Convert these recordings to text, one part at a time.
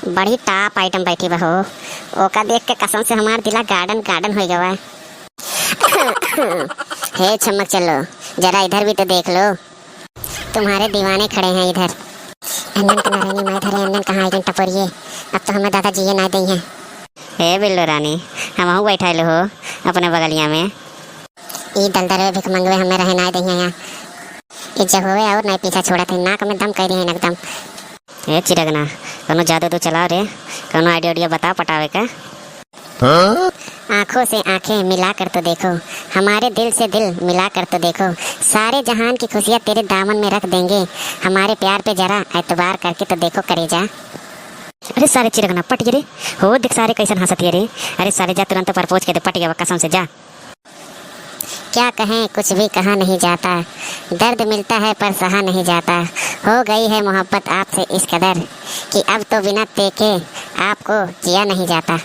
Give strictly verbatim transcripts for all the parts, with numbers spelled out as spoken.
बड़ी top item बैठी बा हो, ओका देख के कसम से हमार दिला garden garden होइ गवा। हे छमक चलो, जरा इधर भी तो देख लो, तुम्हारे दीवाने खड़े हैं इधर। अंदन के नारायणी माई धरे, अंदन कहाँ आइगन टपोरिये, अब तो हमें दादा जिए ना दइहैं। हे बिल्लो रानी, हमहू बैठाइलो हो अपने बगलिया में। ई दलदरवे भिखमंगवे हमें रहे ना दइहैं यहाँ। ई जब होवे और नहीं पीछा छोड़त है, नाक में दम कइ दिहैं एकदम। ए चिरगना, कौनो जादू तो चलाओ रे, कौनो idea उडिया बताओ पटावे का। हाँ? आंखों से आंखें मिला कर तो देखो, हमारे दिल से दिल मिला कर तो देखो, सारे जहान की खुशियाँ तेरे दामन में रख देंगे, हमारे प्यार पे जरा एतबार करके तो देखो करेजा। अरे सारे चिरगना पट गए रे, हो देख सारे कैसन हंसत है रे। अरे सारे जा तुरंत propose के दे, पट गया कसम से जा। क्या कहें, कुछ भी कहा नहीं जाता, दर्द मिलता है पर सहा नहीं जाता। हो गई है मोहब्बत आपसे इस कदर कि अब तो बिना देखे आपको जिया नहीं जाता।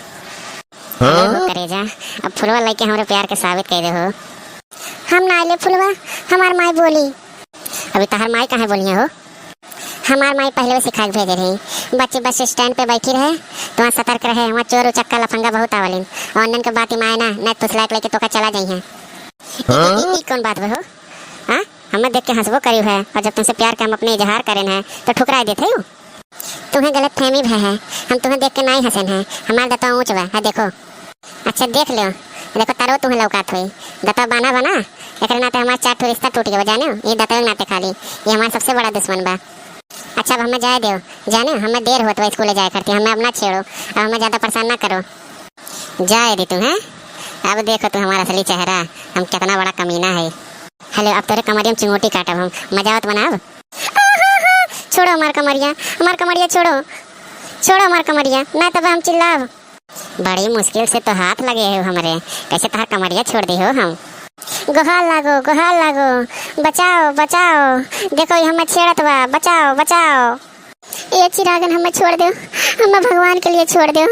हाँ? अरे हो करेजा, अब फुलवा लेके हमरे प्यार के साबित कइ दे हो। हम ना ले फुलवा, हमार माई बोली। अभी तहार माई काहे बोली हो? हमार माई पहले सिखा के भेजे रही। बच्ची बस stand पे बैठी रहे, तो वहाँ सतर्क रहे, वहाँ चोर उचक्का लफंगा बहुत आवलिन। और उन्हन के बात माने ना, नहीं फुसला के लेके तोका चला जाइहैं। हाँ? ई, ई, ई कौन बात बा हो? हाँ? हमें देख के हंसबो करियो है, और जब तुमसे प्यार के हम अपने इजहार करेन है, तो ठुकराए देते हो। तुम्हें गलतफहमी भय है, हम तुम्हें देख के नाहीं हंसेन है, हमार दतवा ऊंच बा, है देखो। अच्छा देख लो, देखो तारो तुम्हें लौकात होई, दतवा बान्हा बा ना, एकरे नाते हमार चार ठो रिश्ता टूट गवा, जाने हो? ये दतवे के नाते खाली, ये हमार सबसे बड़ा दुश्मन बा। अच्छा अब हमें जाए दो, जाने हो, हमें देर होत बा स्कूले जाए करती, हमें अब ना छेड़ो, अब हमें ज्यादा परेशान ना करो। जाए दी तुम्हें, अब देखो तू हमार असली चेहरा, हम कितना बड़ा कमीना है। हेलो, अब तोरे कमरिया में चिंगोटी काटब हम, मजा आवत बनाब। आहा, छोड़ो हमार कमरिया, हमार कमरिया छोड़ो, छोड़ो हमार कमरिया, ना तब हम चिल्लाब। बड़ी मुश्किल से तो हाथ लगे हो हमरे, कैसे तहार कमरिया छोड़ दे हो हम। गोहार लागो, गोहार लागो, बचाओ, बचाओ, देखो ये हमें छेड़त बा, बचाओ, बचाओ। ए चिरागन, हमें छोड़ दो, हमें भगवान के लिए छोड़ दो,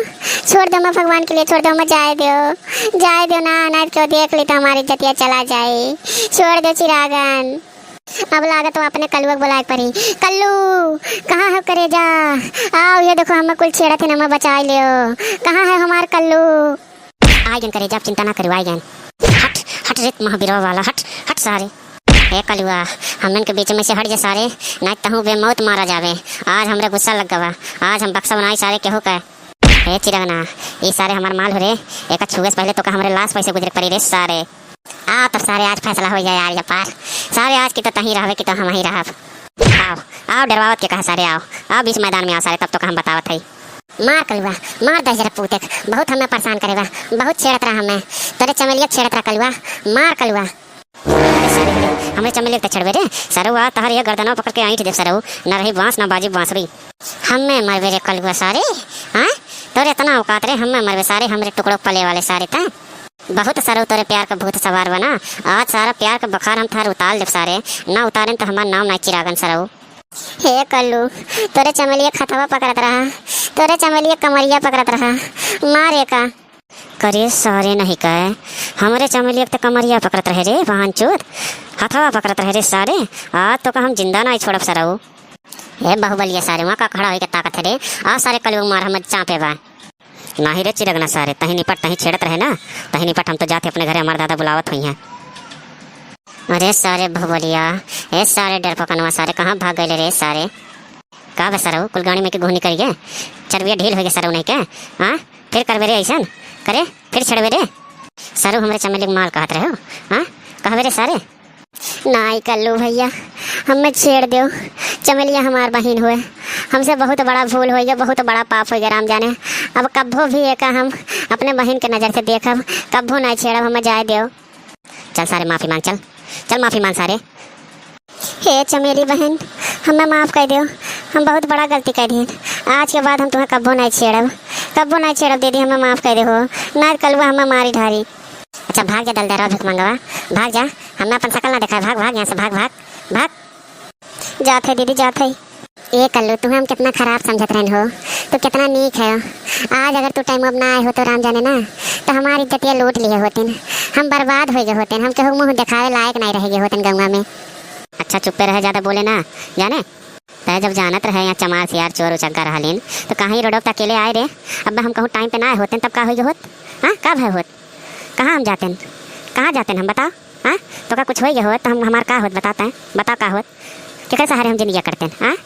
छोड़ दो, हमें भगवान के लिए छोड़ दो, हमें जाए दो, जाए दो ना, ना क्यों देख ली तो हमारी इज्जतिया चला जाए, छोड़ दो चिरागन। अब लागत हो अपने कलुआ के बुलाए के पड़ी। कल्लू, कहाँ हो करेजा? आओ, ये देखो, हमें कुल छेड़त है, हमें बचाई लियो। कहाँ है हमार कल्लू? आइगन करेजा, अब चिंता ना करियो, आइगन। हट, हट रे महाबीरवा वाला, हट, हट सारे। ए कलुआ, हमन के बीच में से हट जा सारे, नाहीं तहूँ बे मौत मारा जाबे। आज हमरे गुस्सा लग गवा, आज हम बक्सा बनाई सारे केहू का। ए चिरगना, ई सारे हमार माल हो रे, एका छुए से पहले तोका हमरे लाश पर से गुजरे के पड़ी रे सारे। आ तो सारे आज फैसला हो जाए यार, या पार। सारे आज की तो तहीं रहबे की तो हमहीं रहब। आओ, आओ, डरवावत के कहा सारे, आओ, आओ बीच मैदान में आओ सारे, तब तोका हम बतावत हई। मार कलुआ, मार दहिजरा पूते के, बहुत हमें परेशान करे बा, बहुत छेड़त रहा हमें, तोरे चमेलिया के छेड़त रहा कलुआ, मार कलुआ। अरे सारे, हमरे चमेलिया के तो छेड़बे रे, सरऊ आ तहर ये गर्दनवा पकड़ के ऐंठ देब सरऊ, ना रही बांस ना बाजी बांसुरी। हमें मरबे रे कलुआ सारे, हाँ? तोरे इतना औकात रे, हमें मरबे सारे, हमरे टुकड़ों पले वाले सारे तैं। बहुत सरऊ तोरे प्यार का भूत सवार बा ना, आज सारा प्यार का बुखार हम थार उतार लेब सारे, ना उतारेन तो हमार नाम ना चिरागन सरऊ। हे कल्लू, तोरे चमेलिया के हथवा पकड़त रहा, तोरे चमेलिया के कमरिया पकड़त रहा, मारे का। करे सारे नहीं कहे, हमरे चमेलिया के तो कमरिया पकड़त रहे रे बहनचोद, हथवा पकड़त रहे रे सारे, आज तोका हम जिंदा नाहीं छोड़ब सरऊ। हे बाहुबलिया सारे, वहाँ का खड़ा होइके ताकत है रे, आ सारे कलुआ मार हमर चापे बा। नाहीं रे चिरगना सारे, तहीं निपट, तहीं छेड़त रहे ना, तहीं निपट, हम तो जात ही अपने घरे, हमार दादा बुलावत होइहैं। अरे सारे भगवलिया, ए सारे डरपकनवा सारे, कहाँ भाग गइले रे सारे? का बे सरऊ, कुल गाड़ी में के घूनी करिए, चरबिया ढील होइगे सरऊ नहीं के, हाँ? फिर करबे रे ऐसन, करे, फिर छेड़बे रे। सरऊ हमरे चमेली के माल कहत रहे हो, हाँ? कहबे रे सारे। नाहीं कल्लू भैया, हमें छेड़ देउ, चमेलिया हमार बहिन होए, हमसे बहुत बड़ा भूल होइगे, बहुत बड़ा पाप होइगे राम जाने। अब कब्बो भी एका हम अपने बहिन के नजर से देखब, कब्बो नाहीं छेड़ब, हमें जाए देउ। चल सारे माफी मांग, चल, चल माफी मांग सारे। हे चमेली बहिन, हमें माफ कइ देउ, हम बहुत बड़ा गलती कइ दिहन। आज के बाद हम तुम्हें कब्बो नाहीं छेड़ब, कब्बो नाहीं छेड़ब दीदी, हमें माफ कइ देउ, नाहीं कलुआ हमें मारी ढारी। अच्छा भाग जा दलदरवा भिखमंगवा, भाग जा, हमें अपन सकल ना देखाए, भाग, भाग यहाँ से, भाग, भाग, भाग। जात है दीदी, जात है। ए कल्लू, तू हम कितना खराब समझत रहन हो, तू कितना नीक है। आज अगर तू टाइम अब ना आए हो तो राम जाने ना, तो हमारी इज्जतिया लूट लिए होतिन, हम बर्बाद होइ गए होतिन, हम केहू मुँह देखावे लायक नाहीं रह गए होतिन गंगा में। अच्छा चुप्पे रहे, ज्यादा बोले ना, जाने। तै जब जानत रहे यहाँ चमार सियार चोर उचक्का रहलिन, तो कहाँ ई रोडवा पे अकेले आए रे? अब हम कहूँ टाइम पे ना आए होतेन, तब का होई होत? हाँ, का भय होत? कहाँ हम जातेन? कहाँ जातेन हम, बताओ? हाँ, तोका कुछ होई होत तो हम, हमार का होत, बताते हैं? बताओ का होत? केकर सहारे हम जिंदगी कटतेन? हाँ,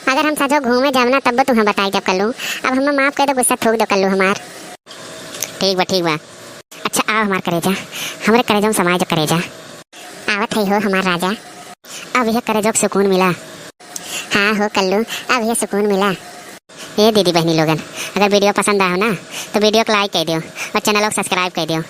अगर हम सजो घूमे जाब ना, तब तुहें बताई जब कल्लू। अब हमें माफ कर दो, गुस्सा थूक दो कल्लू हमार। ठीक बा, ठीक बा। अच्छा, आओ हमार करेजा, हमरे करेजा में समाए जो करेजा। आवत है हो हमार राजा। अब यह करेजो के सुकून मिला। हाँ हो कल्लू, अब यह सुकून मिला। ए दीदी बहनी लोगन, अगर video पसंद आयो ना, तो video को like कर दियो और channel को subscribe कर दियो।